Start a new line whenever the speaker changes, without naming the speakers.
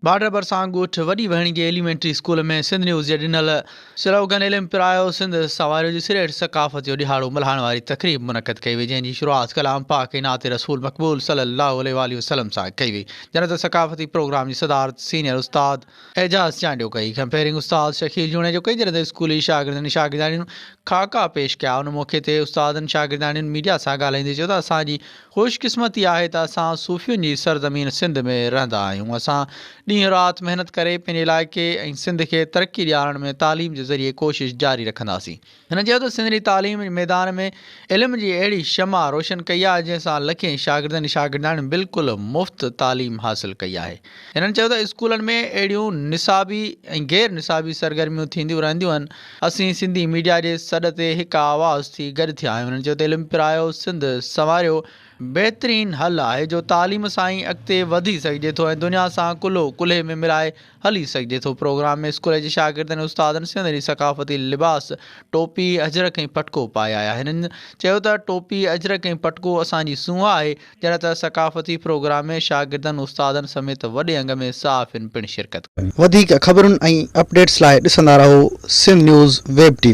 Border ڀرسان ڳوٺ وڏي وهڻي جي ايليمينٽري اسڪول ۾ سنڌ نيوز جي ڏنل سلوگن علم پرايو سنڌ سنواريو جي سرهيٺ ثقافت جو ڏهاڙو ملهائڻ واري تقريب منعقد ڪئي وئي جنهن جي شروعات ڪلام پاڪ ۽ نعت رسول مقبول صلي الله عليه واٰله وسلم سان ڪئي وئي جڏهن ته ثقافتي پروگرام جي صدارت سينيئر استاد اعجاز چانڊيو ڪئي ڪمپيئرنگ استاد شڪيل جوڻيجو ڪئي جڏهن ته اسڪولي شاگردن ۽ شاگردياڻين خاڪا پيش ڪيا ان موقعي تي استادن شاگردياڻين ميڊيا سان ڳالهائيندي چيو ته اسان جي خوش قسمتي آهي ته اسان صوفين جي سرزمين سنڌ ۾ رهندا آهيون. اسان ڏينهن رات محنت ڪري پنهنجي علائقي ۽ سنڌ کي ترقي ڏيارڻ ۾ تعليم جي ذريعي ڪوشش جاري رکنداسين. هن چيو ته سنڌ جي تعليم جي ميدان ۾ علم جي اهڙي شمع روشن ڪئي آهي جنهن سان لکين شاگردن ۽ شاگردياڻين بلڪل مفت تعليم حاصل ڪئي آهي. هنن چيو ته اسڪولن ۾ اهڙيون نصابي ۽ غير نصابي سرگرميون ٿينديون رهنديون آهن. اسين سنڌي ميڊيا جي سڏ تي هڪ آواز ٿي گڏ ٿيا آهيون. هنن چيو ته علم پرايو سنڌ سنواريو بهترين حل آهي جو تعليم سان ئي اڳتي وڌي سگهجي ٿو ۽ دنيا سان ڪلهو ڪلهي ۾ ملائي هلي سگهجي ٿو. پروگرام ۾ اسڪول جي شاگردن ۽ استادن سنڌ جي ثقافتي لباس ٽوپي، اجرڪ ۽ پٽڪو پائي آيا. هنن چيو ته ٽوپي، اجرڪ ۽ پٽڪو اسان جي سونهن آهي. جڏهن ته ثقافتي پروگرام ۾ شاگردن، استادن سميت وڏي انگ ۾ صحافين پڻ شرڪت ڪئي.
وڌيڪ خبرن ۽ اپڊيٽس لاء ڏسندا رهو Sindh news web T V.